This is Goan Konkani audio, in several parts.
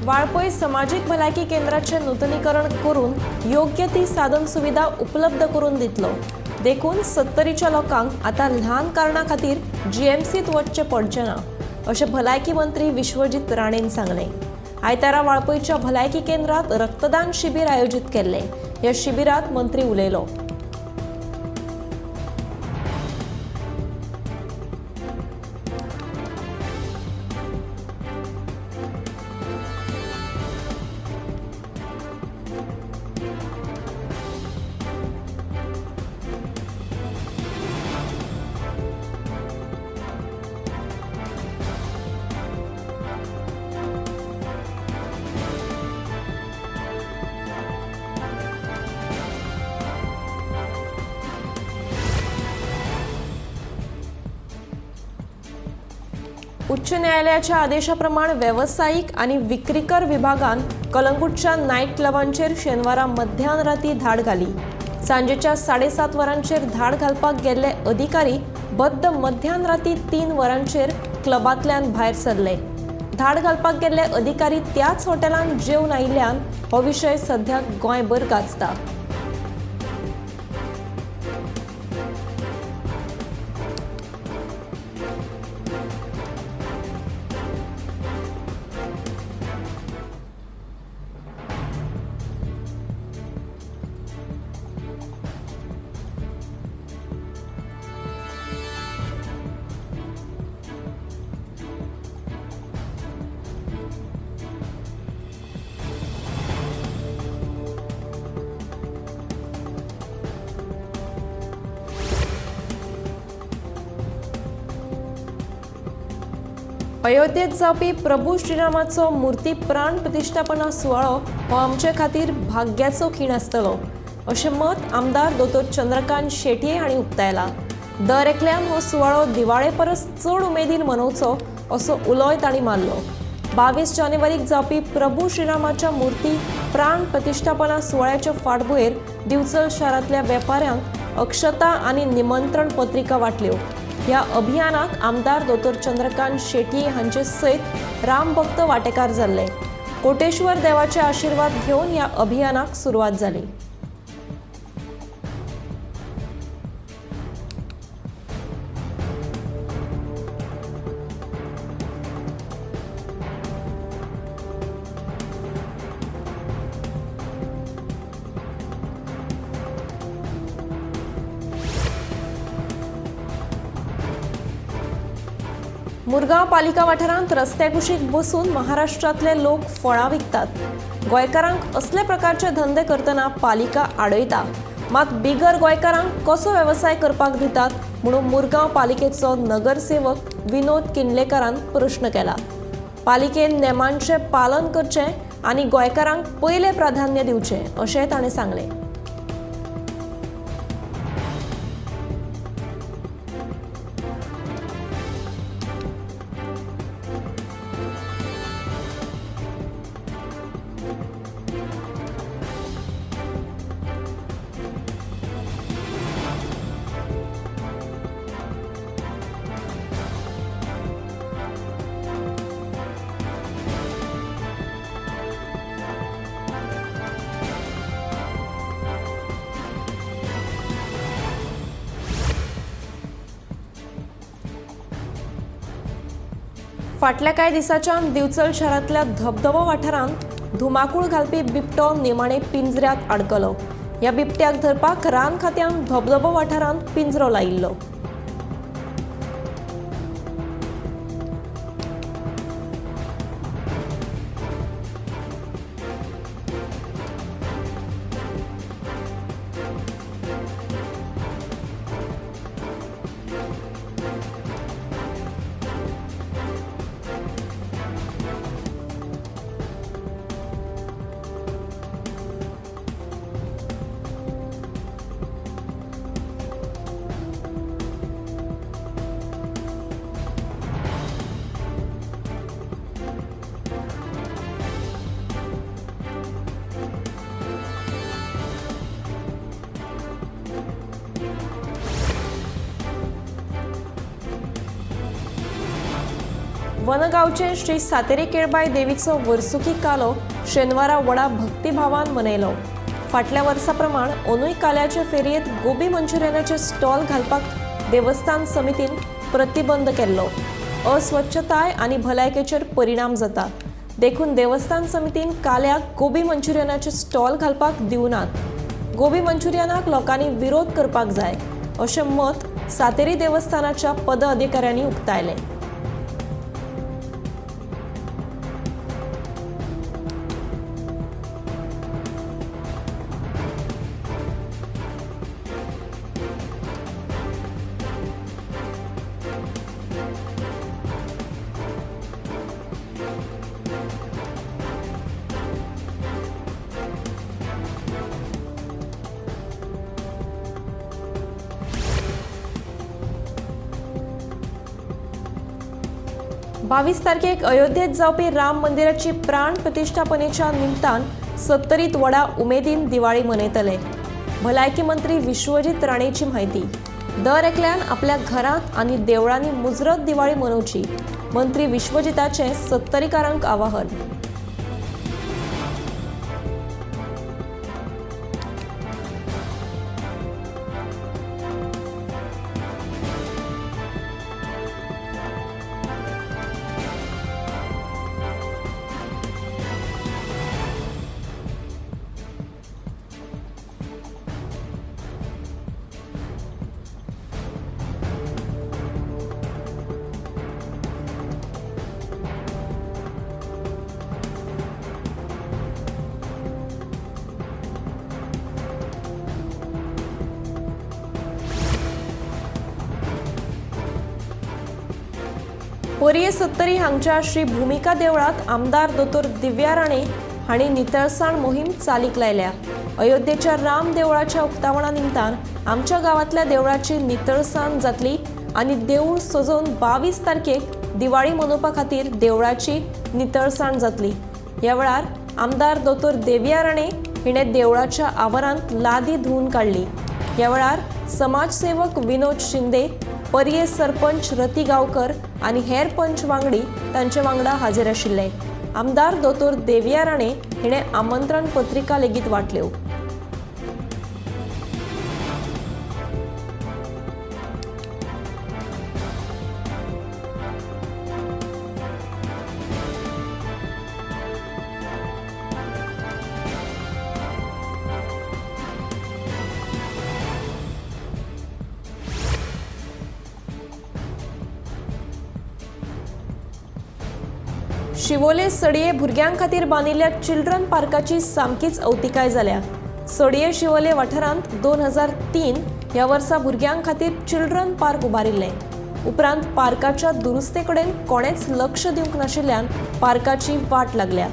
वाळपय समाजीक भलायकी केंद्राचें नूतनीकरण करून योग्य ती साधन सुविधा उपलब्ध करून दितलो. देखून सत्तरीच्या लोकांक आतां ल्हान कारणा खातीर जीएमसीत वचचें पडचें ना अशें भलायकी मंत्री विश्वजीत राणेन सांगलें. आयतारा वाळपयच्या भलायकी केंद्रात रक्तदान शिबीर आयोजीत केल्लें. ह्या शिबिरात मंत्री उलयलो. उच्च न्यायालयाच्या आदेशाप्रमाण वेवसायीक आनी विक्रीकर विभागान कलंगूटच्या नायट क्लबांचेर शेनवारा मध्यान राती धाड घाली. सांजेच्या 7:30 वरांचेर धाड घालपाक गेल्ले अधिकारी बद्द मध्यान राती 3 वरांचेर क्लबांतल्यान भायर सरले. धाड घालपाक गेल्ले अधिकारी त्याच हॉटेलांत जेवन आयिल्ल्यान हो विशय सध्या गोंयभर गाजता. अयोध्येत जावपी प्रभू श्रीरामाचो मूर्ती प्राण प्रतिश्ठापना सुवाळो हो आमचे खातीर भाग्याचो खीण आसतलो अशें मत आमदार दोतोर चंद्रकांत शेटये हांणी उक्तायला. दर एकल्यान हो सुवाळो दिवाळे परस चड उमेदीन मनोवचो असो उलोय तांणी मारलो. 22 जानेवारीक जावपी प्रभू श्रीरामाच्या मूर्ती प्राण प्रतिश्ठापना सुवाळ्याच्या फाटभुंयेर दिवचल शारांतल्या वेपाऱ्यांक अक्षता आनी निमंत्रण पत्रिका वांटल्यो. ह्या अभियानाक आमदार दोतोर चंद्रकांत शेटये हांचे सयत रामभक्त वांटेकार जाल्ले. कोटेश्वर देवाचे आशिर्वाद घेवन ह्या अभियानाक सुरवात जाली. मुरगांव पालिका वाठारांत रस्त्या कुशीक बसून महाराष्ट्रांतले लोक फळां विकतात. गोंयकारांक असले प्रकारचे धंदे करतना पालिका आडयता, मात बिगर गोंयकारांक कसो वेवसाय करपाक दितात म्हणून मुरगांव पालिकेचो नगरसेवक विनोद किंडलेकारान प्रश्न केला. पालिकेन नेमांचें पालन करचें आनी गोंयकारांक पयलें प्राधान्य दिवचें अशें ताणें सांगलें. फाटल्या कांय दिसांच्यान दिवचल शारांतल्या धबधबो वाठारांत धुमाकूळ घालपी बिबटो निमाणे पिंजऱ्यांत आडकलो. ह्या बिबट्याक धरपाक रान खात्यान धबधबो वाठारांत पिंजरो लायिल्लो. वनगांवचे श्री सातेरी केळबाय देवीचो वर्सुकी कालो शेनवारा व्हडा भक्तिभावान मनयलो. फाटल्या वर्सा प्रमाण अंदूय काल्याचे फेरयेंत गोबी मंचुरियनाचे स्टॉल घालपाक देवस्थान समितीन प्रतिबंध केल्लो. अस्वच्छताय आनी भलायकेचेर परिणाम जाता देखून देवस्थान समितीन काल्याक गोबी मंचुरियनाचे स्टॉल घालपाक दिवनात. गोबी मंचुरियनाक लोकांनी विरोध करपाक जाय अशें मत सातेरी देवस्थानाच्या पद अधिकाऱ्यांनी उक्तायलें. बावीस तारखेक अयोध्येत जावपी राम मंदिराची प्राण प्रतिष्ठापनेच्या निमतान सत्तरीत व्हडा उमेदीन दिवाळी मनयतले. भलायकी मंत्री विश्वजीत राणेची म्हायती. दर एकल्यान आपल्या घरांत आनी देवळांनी मुजरत दिवाळी मनोवची, मंत्री विश्वजिताचें सत्तरीकारांक आवाहन. पर्ये सत्तरी हांगच्या श्री भूमिका देवळात आमदार दोतोर दिव्या राणे हांणी नितळसाण मोहीम चालीक लायल्या. अयोध्येच्या राम देवळाच्या उक्तावणा निमतान आमच्या गांवांतल्या देवळाची नितळसाण जातली आनी देवूळ सजोवन 22 तारखेक दिवाळी मनोवपा खातीर देवळाची नितळसाण जातली. ह्या वेळार आमदार दोतोर दिव्या राणे हिणें देवळाच्या आवारांत लादी धुवून काडली. ह्या वेळार समाजसेवक विनोद शिंदे, पर्ये सरपंच रती गांवकर आनी हेर पंच वांगडी तांचे वांगडा हाजीर आशिल्ले. आमदार दोतोर देविया राणे हिणें आमंत्रण पत्रिका लेगीत वांटल्यो. शिवोले सडये भुरग्यां खातीर बांदिल्ल्या चिल्ड्रन पार्काची सामकीच अवतिकाय जाल्या. सडये शिवोले वाठारांत 2003 ह्या वर्सा भुरग्यां खातीर चिल्ड्रन पार्क उबारिल्लें. उपरांत पार्काच्या दुरुस्ते कडेन कोणेच लक्ष दिवंक नाशिल्ल्यान पार्काची वाट लागल्या.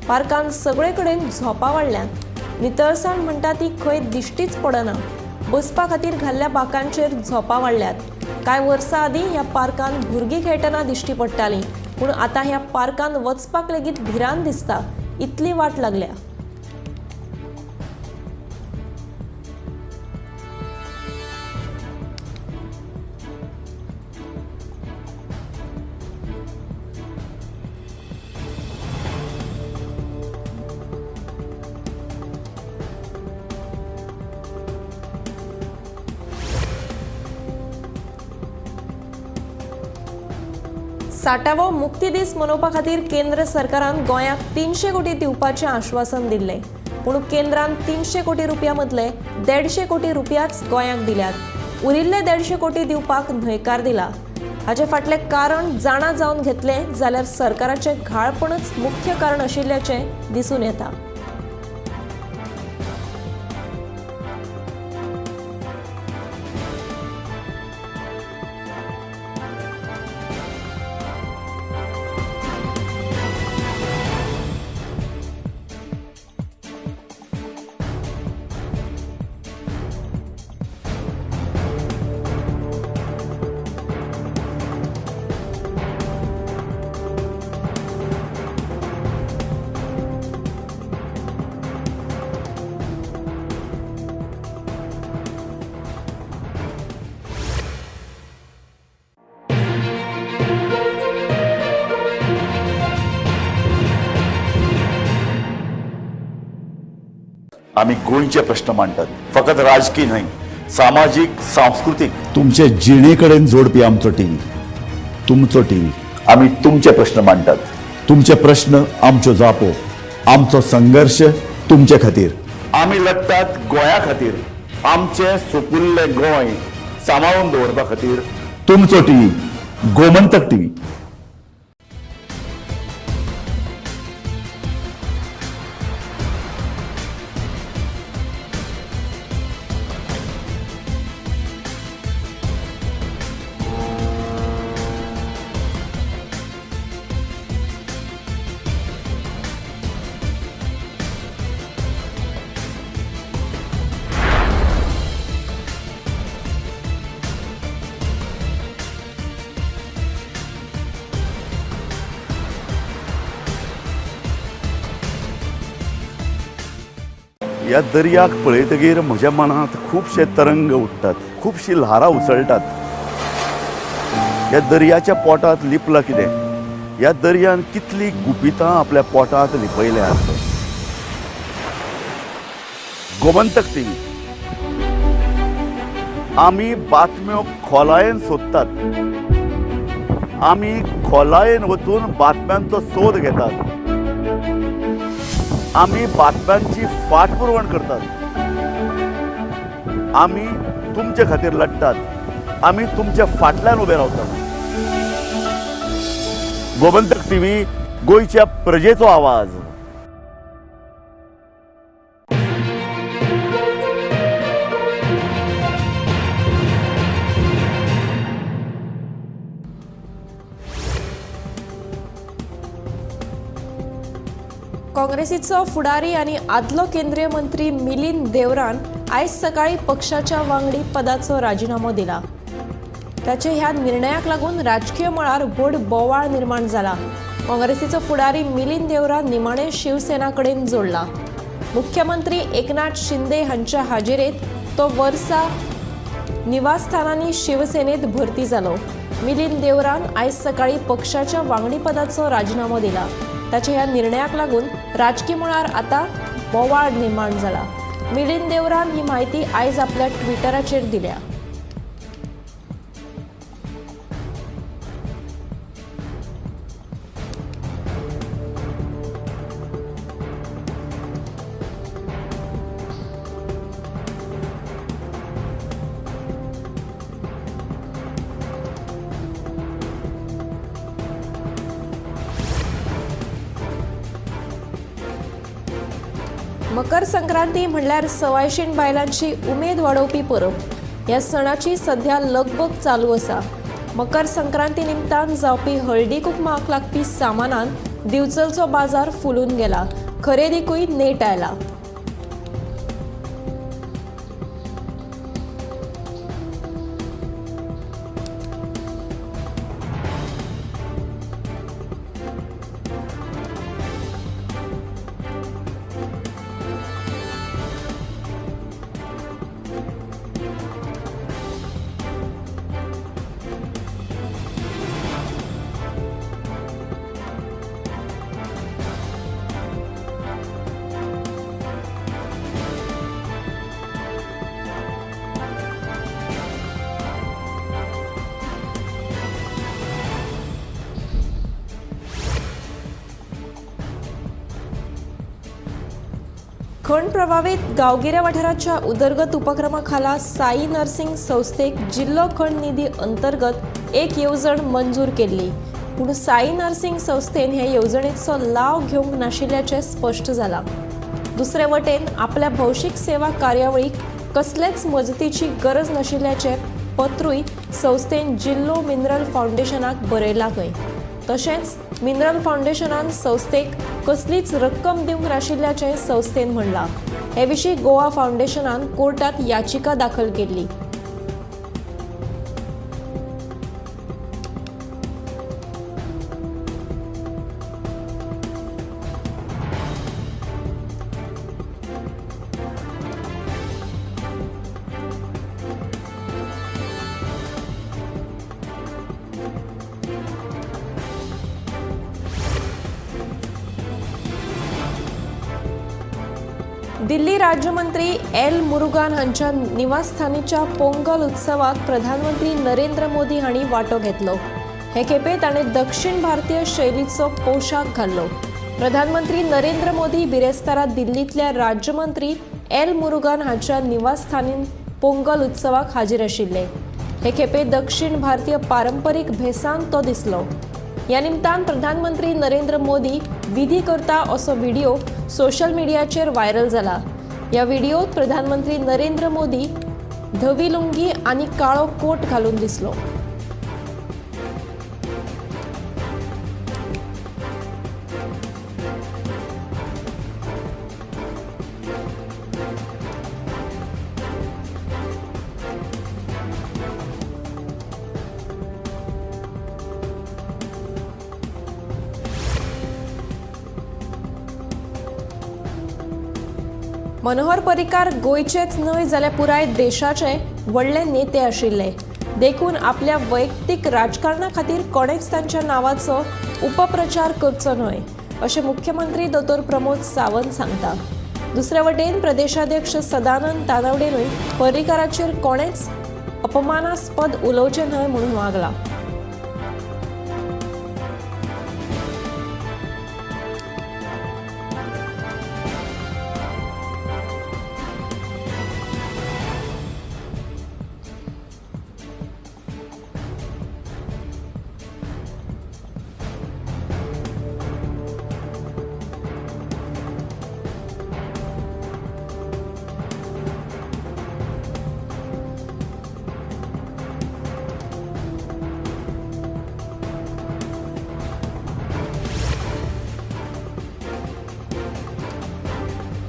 पार्कांत सगळे कडेन झोपां वाडल्यांत. नितळसाण म्हणटा ती खंय दिश्टीच पडना. बसपा खातीर घाल्ल्या बाकांचेर झोपां वाडल्यात. कांय वर्सां आदीं ह्या पार्कांत भुरगीं खेळटना दिश्टी पडटालीं, पूण आतां ह्या पार्कांत वचपाक लेगीत भिरांत दिसता, इतली वाट लागल्या. साठावो मुक्ती दीस मनोवपा खातीर केंद्र सरकारान गोंयाक 300 कोटी दिवपाचें आश्वासन दिल्लें, पूण केंद्रान 300 कोटी रुपया मदले 150 कोटी रुपयाच गोंयाक दिल्यात. उरिल्ले 150 कोटी दिवपाक न्हयकार दिला. हाचे फाटलें कारण जाणा जावन घेतलें जाल्यार सरकाराचें घाळपणच मुख्य कारण आशिल्ल्याचें दिसून येता. आमी गोंयचे प्रश्न मांडटात, फकत राजकीय न्हय, सामाजीक, सांस्कृतीक, तुमचे जिणे कडेन जोडपी आमचो टीव्ही, तुमचो टीव्ही। आमी तुमचे प्रश्न मांडटात, तुमचे प्रश्न आमच्यो जापो, आमचो संघर्श तुमचे खातीर। आमी लढटात गोंया खातीर, आमचें सुपुल्लें गोंय सांबाळून दवरपा खातीर। तुमचो टीव्ही, गोमंतक टीव्ही। ह्या दर्याक पळयतगीर म्हज्या मनांत खुबशे तरंग उठ्ठात, खुबशीं ल्हारां उसळटात। ह्या दर्याच्या पोटांत लिपलां कितें? ह्या दर्यान कितलीं गुपितां आपल्या पोटांत लिपयल्यांत? गोमंतक टीव्ही, आमी बातम्यो खोलायेन सोदतात, आमी खोलायेन वचून बातम्यांचो सोद घेतात, आमी बातम्यांची फाटपुरवण करतात, आमी तुमचे खातीर लढटात, आमी तुमच्या फाटल्यान उबे रावतात। गोमंतक टीव्ही, गोंयच्या प्रजेचो आवाज। काँग्रेसीचो फुडारी आनी आदलो केंद्रीय मंत्री मिलिंद देवरान आयज सकाळी पक्षाच्या वांगडी पदाचो राजिनामो दिला। ताचे ह्या निर्णयाक लागून राजकीय मळार व्हड बोवाळ निर्माण जाला। काँग्रेसीचो फुडारी मिलिंद देवरा निमाणे शिवसेना कडेन जोडला। मुख्यमंत्री एकनाथ शिंदे हांच्या हाजेरेत तो वर्सा निवासस्थानांनी शिवसेनेत भरती जालो। मिलिंद देवरान आयज सकाळी पक्षाच्या वांगडी पदाचो राजिनामो दिला। ताच्या ह्या निर्णयाक लागून राजकी मळार आतां बोवाळ निर्माण जाला। मिलिंद देवरान ही माहिती आयज आपल्या ट्विटराचेर दिल्या। मकर संक्रांती म्हणल्यार सवायशीण बायलांची उमेद वाडोवपी परब। ह्या सणाची सध्या लगबग चालू आसा। मकर संक्रांती निमतान जावपी हळदी कुकमाक लागपी सामानान दिवचलचो बाजार फुलून गेला। खरेदीकूय नेट आयला। खण प्रभावित गावगिऱ्या वाठाराच्या उदरगत उपक्रमाखाला साई नर्सिंग संस्थेक जिल्लो खण निधी अंतर्गत एक येवजण मंजूर केल्ली, पूण साई नर्सिंग संस्थेन हे येवजणेचो लाव घेवंक नाशिल्ल्याचें स्पश्ट जालां। दुसरे वटेन आपल्या भौशीक सेवा कार्यावळीक कसलेच मजतीची गरज नाशिल्ल्याचें पत्रूय संस्थेन जिल्लो मिनरल फावंडेशनाक बरयलां खंय। तशेंच मिनरल फावंडेशनान संस्थेक कसलीच रक्कम दिवंक नाशिल्ल्याचें संस्थेन म्हणलां। हे विशीं गोवा फावंडेशनान कोर्टात याचिका दाखल केल्ली। दिल्ली राज्यमंत्री एल मुरुगान हांच्या निवासस्थानीच्या पोंगल उत्सवाक प्रधानमंत्री नरेंद्र मोदी हांणी वांटो घेतलो. हे खेपे ताणें दक्षिण भारतीय शैलीचो पोशाख घाल्लो. प्रधानमंत्री नरेंद्र मोदी बिरेस्तारा दिल्लींतल्या राज्यमंत्री एल मुरुगान हांच्या निवासस्थानी पोंगल उत्सवाक हाजीर आशिल्ले. हे खेपे दक्षिण भारतीय पारंपरीक भेसान तो दिसलो. ह्या निमतान प्रधानमंत्री नरेंद्र मोदी विधी करता असो व्हिडिओ सोशल मिडियाचेर व्हायरल जाला. ह्या व्हिडिओत प्रधानमंत्री नरेंद्र मोदी धवी लुंगी आनी काळो कोट घालून दिसलो. मनोहर पर्रीकार गोंयचेच न्हय जाल्यार पुराय देशाचे व्हडले नेते आशिल्ले. देखून आपल्या वैयक्तीक राजकारणा खातीर कोणेच तांच्या नांवाचो उपप्रचार करचो न्हय अशें मुख्यमंत्री दोतोर प्रमोद सावंत सांगता. दुसरे वटेन प्रदेशाध्यक्ष सदानंद तानावडेनूय पर्रीकाराचेर कोणेच अपमानास्पद उलोवचें न्हय म्हणून मागलां.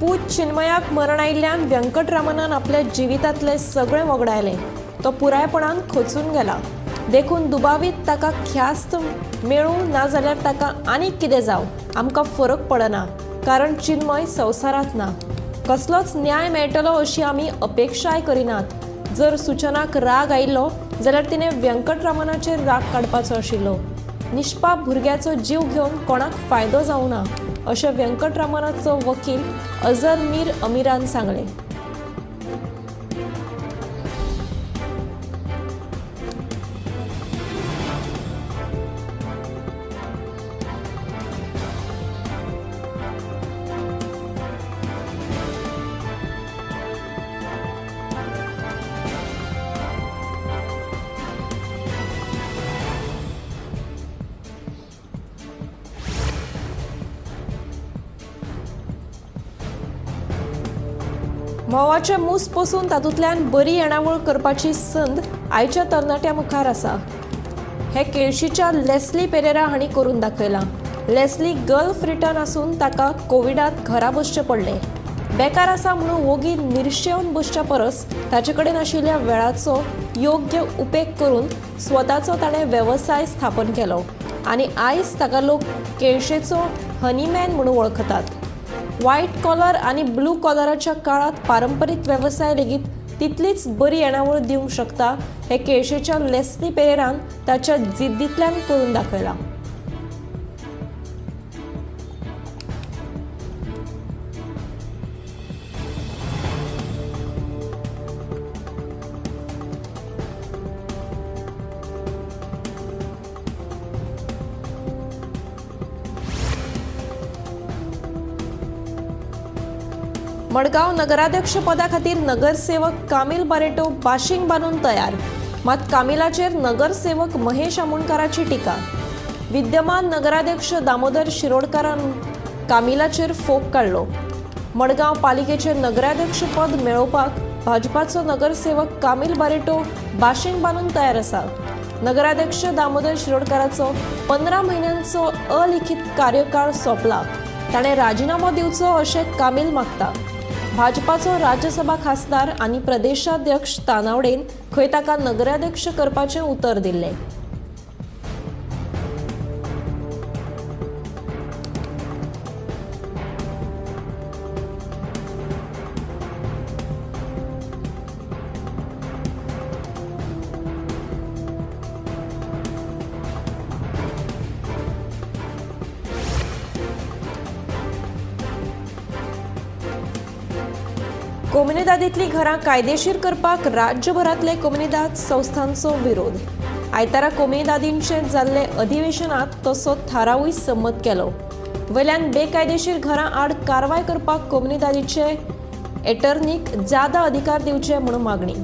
पूत चिन्मयाक मरण आयिल्ल्यान व्यंकटरामनान आपल्या जिवितांतलें सगळें वगडायलें. तो पुरायपणान खचून गेला. देखून दुबावीत ताका ख्यास्त मेळूं ना जाल्यार ताका आनीक कितें जावं आमकां फरक पडना, कारण चिन्मय संवसारांत ना. कसलोच न्याय मेळटलो अशी आमी अपेक्षाय करिनात. जर सूचनाक राग आयिल्लो जाल्यार तिणें व्यंकटरामनाचेर राग काडपाचो आशिल्लो. निष्पाप भुरग्याचो जीव घेवन कोणाक फायदो जावना अशें व्यंकटरामनाचो वकील अजर मीर अमीरान सांगलें. म्होंवाचे मूस पोसून तातूंतल्यान बरी येणावळ करपाची संद आयच्या तरणाट्या मुखार आसा. हे केळशीच्या लेस्ली पेरेरा हांणी करून दाखयलां. लेस्ली गल्फ रिटर्न आसून ताका कोविडांत घरा बसचें पडलें. बेकार आसा म्हणून वोगी निर्शेवन बसच्या परस ताचे कडेन आशिल्ल्या वेळाचो योग्य उपेग करून स्वताचो ताणें वेवसाय स्थापन केलो आनी आयज ताका लोक केळशेचो हनीमॅन म्हणून वळखतात. व्हायट कॉलर आनी ब्लू कॉलराच्या काळात पारंपरीक वेवसाय लेगीत तितलीच बरी येणावळ दिवंक शकता हे केळशेच्या लेस्ली पेरेरान ताच्या जिद्दींतल्यान करून दाखयलां. मडगांव नगराध्यक्ष पदा खातीर नगरसेवक कामील बारेटो बाशिंग बांदून तयार. मात कामिलाचेर नगरसेवक महेश आमोणकाराची टिका. विद्यमान नगराध्यक्ष दामोदर शिरोडकारान कामिलाचेर फोग काडलो. मडगांव पालिकेचे नगराध्यक्ष पद मेळोवपाक भाजपाचो नगरसेवक कामील बारेटो बाशिंग बांदून तयार आसा. नगराध्यक्ष दामोदर शिरोडकाराचो 15 म्हयन्यांचो अलिखीत कार्यकाळ सोंपला. ताणें राजिनामो दिवचो अशें कामील मागता. भाजपाचो राज्यसभा खासदार आनी प्रदेशाध्यक्ष तानावडेन खंय ताका नगराध्यक्ष करपाचें उतर दिल्लें. कोमुनिदादींतलीं घरां कायदेशीर करपाक राज्यभरांतले कोमुनिदाद संस्थांचो विरोध. आयतारा कोमुनिदादींचे जाल्ले अधिवेशनांत तसो थारावूय संमत केलो. वयल्यान बेकायदेशीर घरां आड कारवाय करपाक कोमुनिदादीचे एटर्नीक जादा अधिकार दिवचे म्हूण मागणी.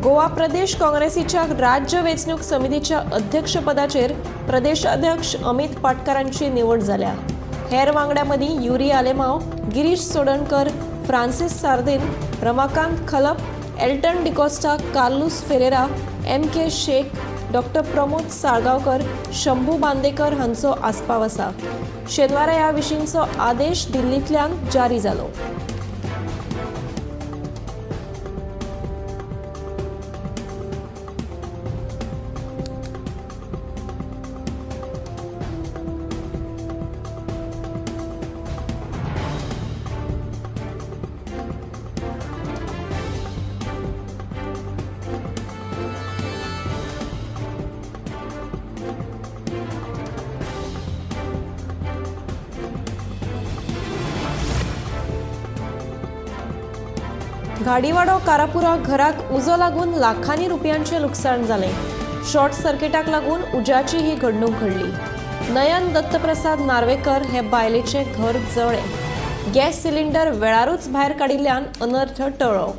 गोवा प्रदेश काँग्रेसीच्या राज्य वेंचणूक समितीच्या अध्यक्षपदाचेर प्रदेशाध्यक्ष अमित पाटकारांची निवड जाल्या. हेर वांगड्यां मदीं Yuri Alemao, Girish Chodankar, Francis Sardinha, Ramakant Khalap, Elton D'Costa, Carlos Ferreira, M K Sheikh, doctor Pramod Salgaonkar, Shambhu Bandekar हांचो आस्पाव आसा. शेनवारा ह्या विशींचो आदेश दिल्लींतल्यान जारी जालो. घाडीवाडो कारापुरा घराक उजो लागून लाखांनी रुपयांचें लुकसाण जालें. शॉर्ट सर्किटाक लागून उज्याची ही घडणूक घडली. नयन दत्तप्रसाद नार्वेकर हे बायलेचें घर जळ्ळें. गॅस सिलिंडर वेळारूच भायर काडिल्ल्यान अनर्थ टळ्ळो.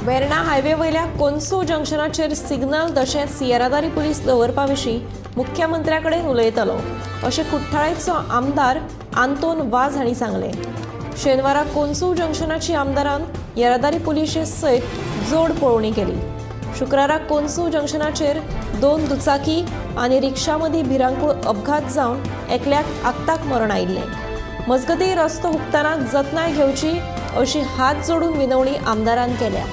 वेर्णा हायवे वयल्या कोन्सो जंक्शनाचेर सिग्नल तशेंच येरादारी पुलीस दवरपा विशीं मुख्यमंत्र्या कडेन उलयतलो अशें कुठ्ठाळेचो आमदार आंतोन वाज हांणी सांगलें. शेनवारा कोन्सो जंक्शनाची आमदारान येरादारी पुलिशे सयत जोड पळोवणी केली. शुक्रारा कोन्सो जंक्शनाचेर 2 दुचाकी आनी रिक्षा मदीं भिरांकूळ अपघात जावन एकल्याक आक्ताक मरण आयिल्लें. मजगतीं रस्तो हुपतना जतनाय घेवची अशी हात जोडून विनवणी आमदारान केल्या.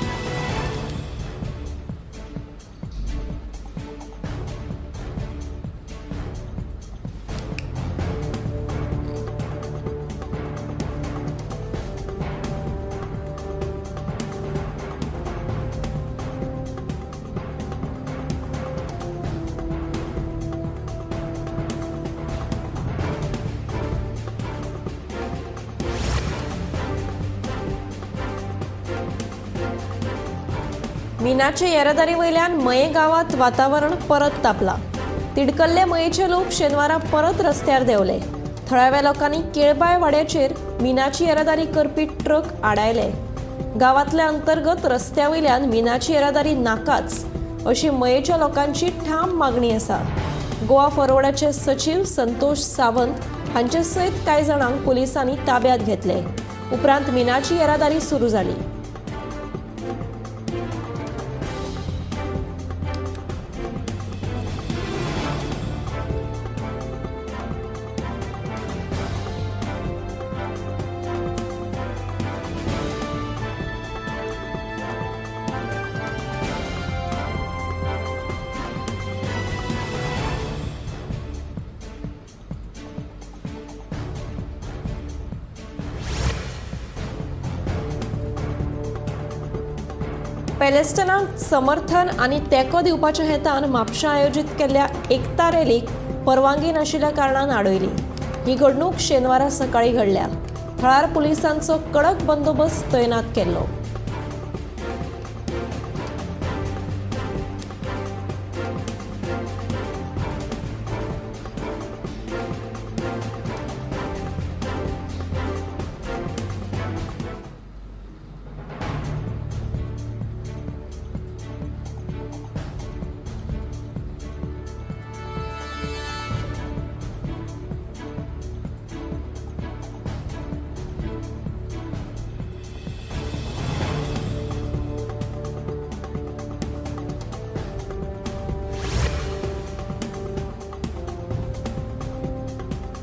मिनाचे येरादारी वयल्यान मये गांवांत वातावरण परत तापलां. तिडकल्ले मयेचे लोक शेनवारा परत रस्त्यार देंवले. थळाव्या लोकांनी केळबाय वाड्याचेर मिनाची येरादारी करपी ट्रक आडायले. गांवांतल्या अंतर्गत रस्त्या वयल्यान मिनाची येरादारी नाकाच अशी मयेच्या लोकांची ठाम मागणी आसा. गोवा फॉरवर्डाचे सचीव संतोष सावंत हांचे सयत कांय जाणांक पुलिसांनी ताब्यात घेतले. उपरांत मिनाची येरादारी सुरू जाली. पॅलेस्टायनाक समर्थन आनी तेंको दिवपाच्या हेतान म्हापशा आयोजीत केल्ल्या एकता रॅलीक परवानगी नाशिल्ल्या कारणान आडयली. ही घडणूक शेनवारा सकाळी घडल्या. थळार पुलिसांचो कडक बंदोबस्त तैनात केल्लो.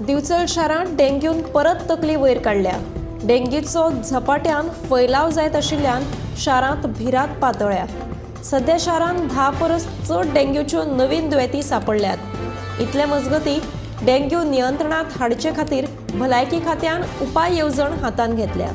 दिवचल शारांत डेंग्यून परत तकली वयर काडल्या. डेंग्यूचो झपाट्यान फैलाव जायत आशिल्ल्यान शारांत भिरांत पातळ्या. सध्या शारांत 10 परस चड डेंग्यूच्यो नवीन दुयेंती सांपडल्यात. इतले मजगती डेंग्यू नियंत्रणांत हाडचे खातीर भलायकी खात्यान उपाय येवजण हातांत घेतल्या.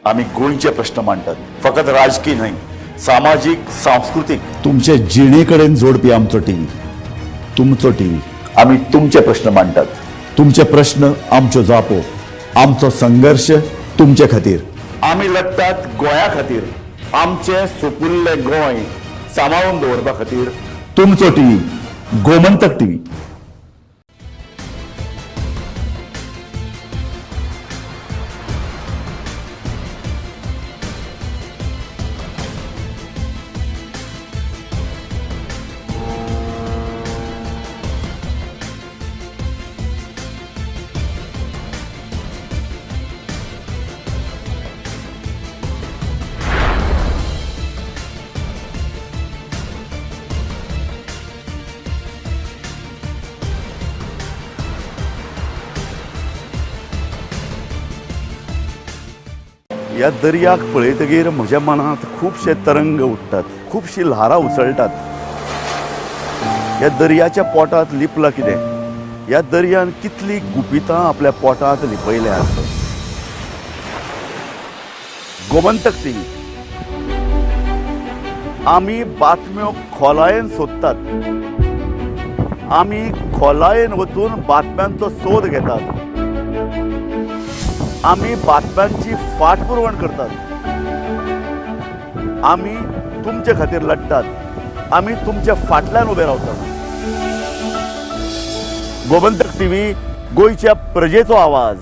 आमी गोंयचे प्रश्न मांडटात, फकत राजकी न्हय, सामाजीक, सांस्कृतीक, तुमचे जिणे कडेन जोडपी आमचो टीव्ही, तुमचो टीव्ही. आमी तुमचे प्रश्न मांडटात, तुमचे प्रश्न आमच्यो जापो, आमचो संघर्श तुमचे खातीर. आमी लढटात गोंया खातीर, आमचें सुपुल्लें गोंय सांबाळून दवरपा खातीर. तुमचो टीव्ही, गोमंतक टीव्ही. ह्या दर्याक पळयतगीर म्हज्या मनांत खुबशे तरंग उठ्ठात, खुबशीं ल्हारां उसळटात. ह्या दर्याच्या पोटांत लिपलां कितें? ह्या दर्यान कितलीं गुपितां आपल्या पोटांत लिपयल्यांत. गोमंतक टीव्ही, आमी बातम्यो खोलायेन सोदतात, आमी खोलायेन वचून बातम्यांचो सोद घेतात, आमी बातम्यांची फाटपुरवण करतात, आमी तुमचे खातीर लढटात, आमी तुमच्या फाटल्यान उबे रावतात. गोमंतक टीव्ही, गोंयच्या प्रजेचो आवाज.